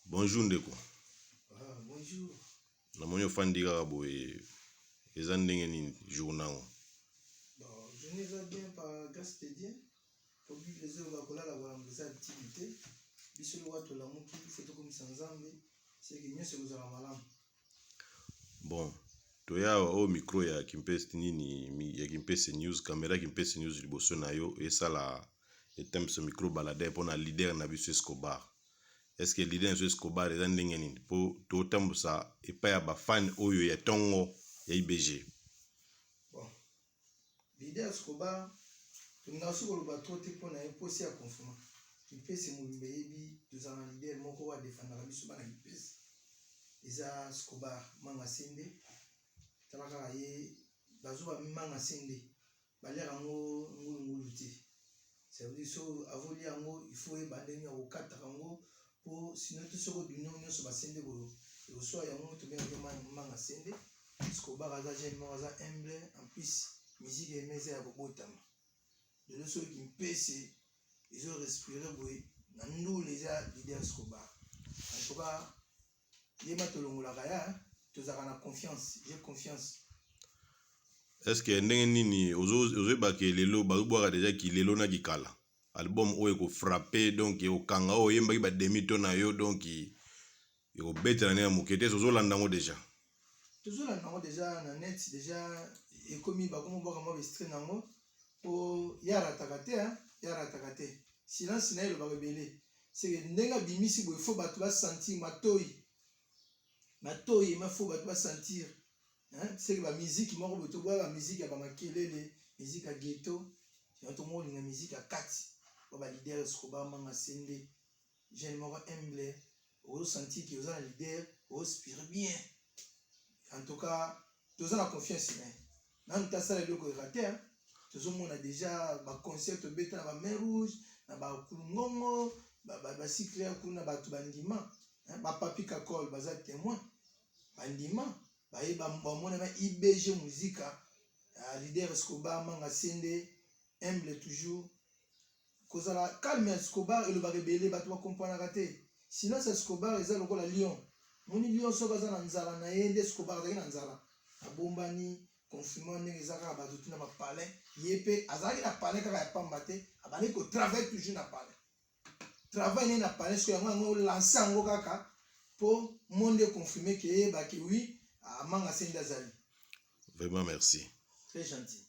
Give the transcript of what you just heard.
Bonjour ndeko. Ah, bonjour. Namoni ofandi kaka boye, eza ndenge nini jour nango? Bon, journée eza bien par grâce de Dieu. Po Bible ezoloba kolala bolamu eza habitude te. Biso lokola tolamuki, faut tokomisa Nzambe, seke nyonso ekozala malamu. Bon, toya awa oyo micro ya Kimpese nini ya Kimpese News, camera Kimpese News liboso na yo esala etambisa micro baladeur mpona leader na biso Escobar. Est-ce que leader na biso Escobar eza ndenge nini? Po totambusa epai ya bafan oyo ya tongo ya IBG. Bon, leader Escobar tolingaka soki koloba trop te mpo na ye mposi ya confirma. Kimpese mobimba eyebi tozala na leader moko oyo adefendaka biso bana Kimpese, eza Escobar Manga Sende. Tala kaka ye, bazoba Manga Sende baliaka yango ngulungulu te. Ça veut dire so avolia yango, il faut oyeba ndenge ya kokataka yango, mpo sinon te soki oduni yango nyonso basende ekoswa yango. Tobengaki Manga Sende. Escobar aza jeune moko aza humble, en plus musique eme eza ya kobotama. Lelo soki Kimpese ezo respire boye na ndule, eza leader Escobar. En tout cas yeba tolongolaka ya tozalaka na confiance, j'ai confiance. Est-ce que ndenge nini ozoyebaka lelo bazobwaka deja kilelo na kikala album oyo ekofrappe, donc ekokanga oyo oyembaki bademi to na yo, donc ekobetela ndenge ya moke te? Ozolanda yango deja? Tozolanda yango deja na net, deja ekomi bakomi bwaka mwa baextrait nango, po ye arataka te, ye arataka te. Silence na ye elobaka ebele. Seke ndenge abimisi boye, faut bato basentir matoi, matoi ema, faut bato basentir seke bamiziki moko boye. Toboya bamiziki ya bamakelele, miziki ya ghetto. Yango tomo olinga miziki ya kati po baleader Escobar Manga Sende, jeune moko humble, ozosentir ke oza na leader, ospire bien. En tout cas toza na confiance na ye. Nanu tasala eloko erate, tozomona déjà baconcert tobeta na bamer rouge, na bakulungongo, bacycle kuna, bato bandima, bapapi Kakol baza témoin, bandima bayeba bamona na IBG Muzika, leader Escobar Manga Sende, humble toujours. Kozala calme ya Escobar elobaka ebele, bato bakompranaka te. Silence ya Escobar eza lokola lion. Moni lion soki aza na nzala na ye, nde Escobar azalaki na nzala, abombani. Confinement ndenge eza kaka, bato tuna bapalin, ye mpe azalaki na palin kaka ya pamba te, abandaki kotravaille toujours na palin, travail ne na palin. Soki yango lance yango kaka mpo monde econfirme ke eyebaki, oui, Manga Sende azali. Vraiment merci. Très gentil.